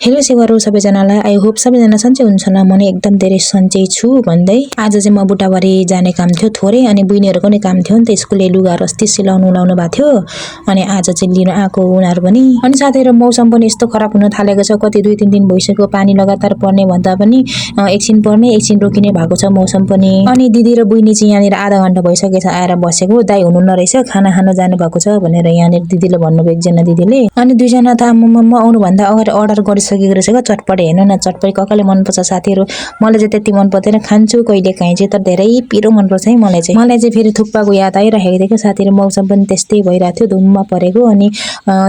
Hello सेवारो सबैजनालाई, I hope सबैजना सन्चै हुन्छ होला। म एकदम धेरै सन्चै छु भन्दै आज चाहिँ म बुटाबारी जाने काम थियो थोरै, अनि बहिनीहरुको नि काम थियो नि त, स्कुलले लुगाहरु अस्ति सिलाउनु लाउनु भएको थियो, अनि आज चाहिँ लिन आको उनीहरु पनि। अनि साथैहरु मौसम पनि यस्तो खराब हुन थालेको छ, कति 2-3 दिन भइसक्यो पानी लगातार पर्ने भन्दा पनि एकछिन पर्ने एकछिन रोकिने भएको छ मौसम पनि। अनि दिदी र बहिनी चाहिँ यहाँनिर आधा घण्टा भइसकेछ आएर बसेको, दाइ हुनु नरहेछ खाना खान जानु भएको छ भनेर यहाँनिर दिदीले भन्नुभयो एकजना दिदीले। अनि दुईजना त आम्मामा आउनु भन्दा अगाडि अर्डर गरिसकेको रहेछ के चटपटे। हेर्नु न चटपटे ककाले मन पर्छ साथीहरु, मलाई चाहिँ त्यति मन पर्दैन, खान्छु कहिले काहीँ चाहिँ, तर धेरै पिरो मन पर्छ है मलाई चाहिँ। मलाई चाहिँ फेरि थुक्पाको याद आइरहेको थियो के साथीहरु, मौसम पनि त्यस्तै भइरहेको थियो, धुम्म परेको, अनि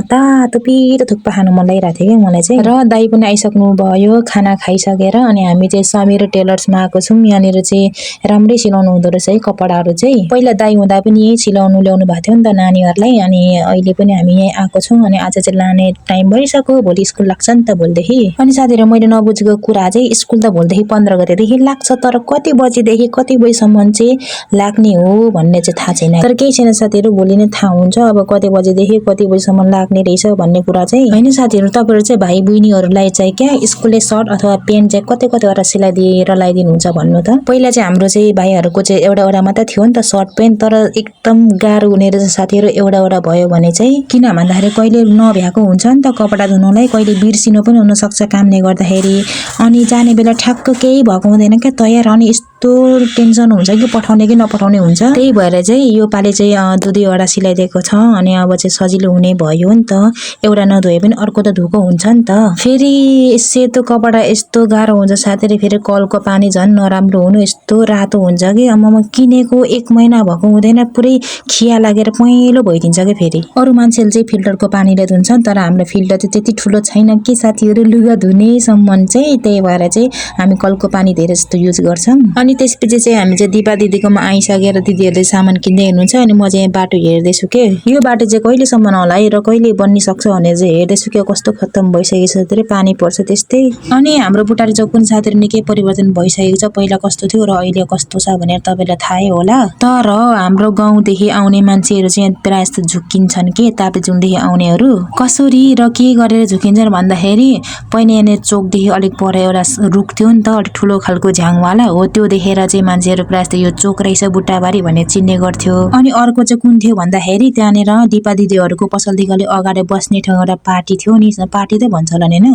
तातो पिरो थुक्पा खानु मन लागिरहेको थियो के मलाई चाहिँ। र दाइ पनि आइसक्नु भयो खाना खाइसकेर, अनि हामी चाहिँ समीर टेलर्समा आएको छौं। यहाँनिर चाहिँ राम्रै सिलाउनु हुँदो रहेछ है कपडाहरु चाहिँ। पहिला दाइ हुँदा पनि यही सिलाउनु ल्याउनु भएको थियो नि त नानीहरुलाई, अनि अहिले पनि हामी यही आएको छौं। अनि आज चाहिँ लाने टाइम भइसक्यो, भोलि स्कुल लाग्छ नि त भोलिदेखि। अनि साथीहरु मैले नबुझेको कुरा चाहिँ स्कुल त भोलिदेखि 15 गतेदेखि लाग्छ, तर कति बजेदेखि कति बजेसम्म चाहिँ लाग्ने हो भन्ने चाहिँ थाहा छैन। तर केही छैन साथीहरु, भोलि नै थाहा हुन्छ अब कति बजेदेखि कति बजेसम्म लाग्ने रहेछ भन्ने कुरा चाहिँ। हैन साथीहरु, तपाईहरु चाहिँ भाइ बहिनीहरुलाई चाहिँ क्या स्कुलले सर्ट अथवा प्यान्ट चाहिँ कति कतिवटा सिलाइदिएर लगाइदिनुहुन्छ भन्नु त। पहिला चाहिँ हाम्रो चाहिँ भाइहरुको चाहिँ एउटा मात्र थियो नि त सर्ट प्यान्ट, तर एकदम गाह्रो हुने रहेछ साथीहरु एउटा भयो भने चाहिँ। किन भन्दाखेरि कहिले नभ्याएको हुन्छ नि त कपडा धुनुलाई, कहिले बिर्सिनु पनि हुन सक्छ कामले गर्दाखेरि, अनि जाने बेला ठ्याक्क केही भएको हुँदैन क्या तयार, अनि यस्तो टेन्सन हुन्छ कि पठाउने कि नपठाउने हुन्छ। त्यही भएर चाहिँ यो पाली चाहिँ 2-2 सिलाइदिएको छ, अनि अब चाहिँ सजिलो हुने भयो नि त, एउटा नधोए पनि अर्को त धोको हुन्छ नि त। फेरि सेतो कपडा यस्तो गाह्रो हुन्छ साथीहरु, फेरि कलको पानी झन् नराम्रो हुनु, यस्तो रातो हुन्छ कि अम्ममा किनेको 1 महिना भएको हुँदैन पुरै खिया लागेर पहेँलो भइदिन्छ के। फेरि अरु मान्छेले चाहिँ फिल्टरको पानीले धुन्छन्, तर हाम्रो फिल्टर चाहिँ त्यति ठुलो छैन कि साथीहरु लुगा धुने सम्म चाहिँ, त्यही भएर चाहिँ हामी कलको पानी धेरै जस्तो युज गर्छौं। अनि त्यसपछि चाहिँ हामी चाहिँ दिपा दिदीकोमा आइसकेर दिदीहरुले सामान किन्दै हुनुहुन्छ, अनि म चाहिँ बाटो हेर्दै छु के यो बाटो चाहिँ कहिलेसम्म होला है र कहिले बन्नि सक्छ भनेर चाहिँ हेर्दै छु के, कस्तो खत्तम भइसकेछ धेरै पानी पर्छ त्यस्तै। अनि हाम्रो बुटारी चौक पनि साथीहरु निकै परिवर्तन भइसकेको छ, पहिला कस्तो थियो र अहिले कस्तो छ भनेर तपाईलाई थाहै होला। तर हाम्रो गाउँदेखि आउने मान्छेहरु चाहिँ प्रायः जस्तो झुकिन्छन् के, ताप्लेजुङदेखि आउनेहरु कसरी र के गरेर झुकिन्छन् भन्दाखेरि पहिला यहाँनिर चोकदेखि अलिक पर एउटा रुख थियो नि त अलिक ठुलो खालको झ्याङवाला, हो त्यो देखेर चाहिँ मान्छेहरु प्रायः जस्तो यो चोक रहेछ बुटाबारी भनेर चिन्ने गर्थ्यो। अनि अर्को चाहिँ कुन थियो भन्दाखेरि त्यहाँनिर दिपा दिदीहरुको पसलदेखि अलिक अगाडि बस्ने ठाउँ एउटा पार्टी थियो नि, पार्टी त भन्छ होला हैन,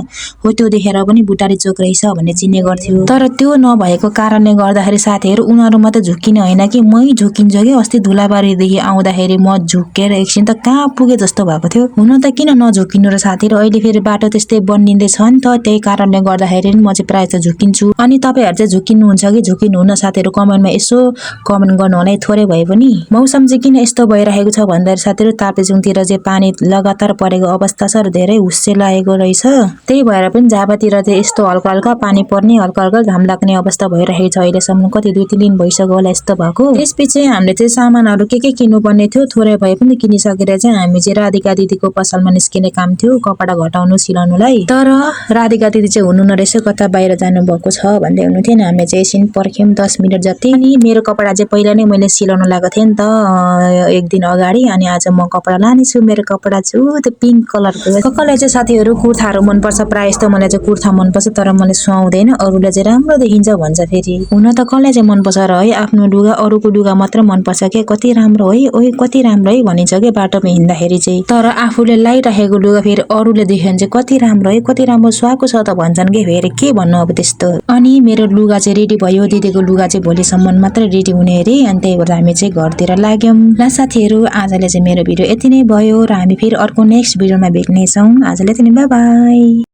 हो त्यो देखेर पनि बुटारी चोक रहेछ भन्ने चिन्ने गर्थ्यो। तर त्यो नभएको कारणले गर्दाखेरि साथीहरु उनीहरु मात्र झुकिने हैन कि मै झुकिन्छ कि। अस्ति धुलाबारीदेखि आउँदाखेरि म झुकेर एकछिन त कहाँ पुगे जस्तो भएको थियो। हुन त किन नझुकिनु र साथीहरु, अहिले फेरि बाटो त्यस्तै बनिँदै छ नि त, त्यही कारणले गर्दाखेरि म चाहिँ प्रायः जस्तो झुकिन्छु। अनि तपाईहरु चाहिँ झुकिनुहुन्छ कि झुकिनुहुन्न साथीहरु कमेन्टमा यसो कमेन्ट गर्नु होला है थोरै भए पनि। मौसम चाहिँ किन यस्तो भइरहेको छ भन्दाखेरि साथीहरु ताप्लेजुङतिर चाहिँ पानी लगातार परेको अवस्था छ र धेरै हुस्से लागेको रहेछ, त्यही भएर पनि झापातिर चाहिँ यस्तो हल्का हल्का पानी पर्ने हल्का हल्का घाम लाग्ने अवस्था भइरहेको छ अहिलेसम्म, कति 2-3 दिन भइसक्यो होला यस्तो भएको। त्यसपछि हामीले चाहिँ सामानहरु के किन्नु पर्ने थियो, थोरै भए पनि किनिसकेर चाहिँ हामी चाहिँ राधिका दिदीको पसलमा निस्किने काम थियो कपडा घटाउनु सिलाउनुलाई। तर राधिका दिदी चाहिँ हुनु नरहेछ, कता बाहिर जानु भएको छ भन्दै हुनुहुन्थ्यो। हामी चाहिँ एकछिन पर्ख्यौं 10 मिनेट जति। अनि मेरो कपडा चाहिँ पहिला नै मैले सिलाउनु लागेको थिएँ नि त 1 दिन अगाडि, अनि आज म कपडा लाने छु। मेरो कपडा छु त्यो पिंक कलरको। ककलाई चाहिँ साथीहरु कुर्ताहरु मन पर्छ, प्रायः जस्तो मलाई चाहिँ कुर्ता मन पर्छ, तर मलाई सुहाउँदैन, अरूले चाहिँ राम्रो देखिन्छ भन्छ। फेरि हुन त कसलाई चाहिँ मन पर्छ र है, आफ्नो लुगा अरूको लुगा मात्र मन पर्छ के, कति राम्रो है ओइ कति राम्रो है भनिन्छ के बाटोमा हिँड्दाखेरि चाहिँ। तर आफूले लाइराखेको लुगा फेरि अरूले देख्यो भने चाहिँ कति राम्रो है कति राम्रो सुहाएको छ त भन्छन् के, फेरि के भन्नु अब त्यस्तो। अनि मेरो लुगा चाहिँ रेडी भयो, दिदीको लुगा चाहिँ भोलिसम्म मात्र रेडी हुने अरे, अनि त्यही भएर हामी चाहिँ घरतिर लाग्यौं। ल साथीहरु आजले चाहिँ मेरो भिडियो यति नै भयो, र हामी फेरि अर्को नेक्स्ट भिडियोमा भेट्ने छौं। आजले यति नै, बाइ बाइ।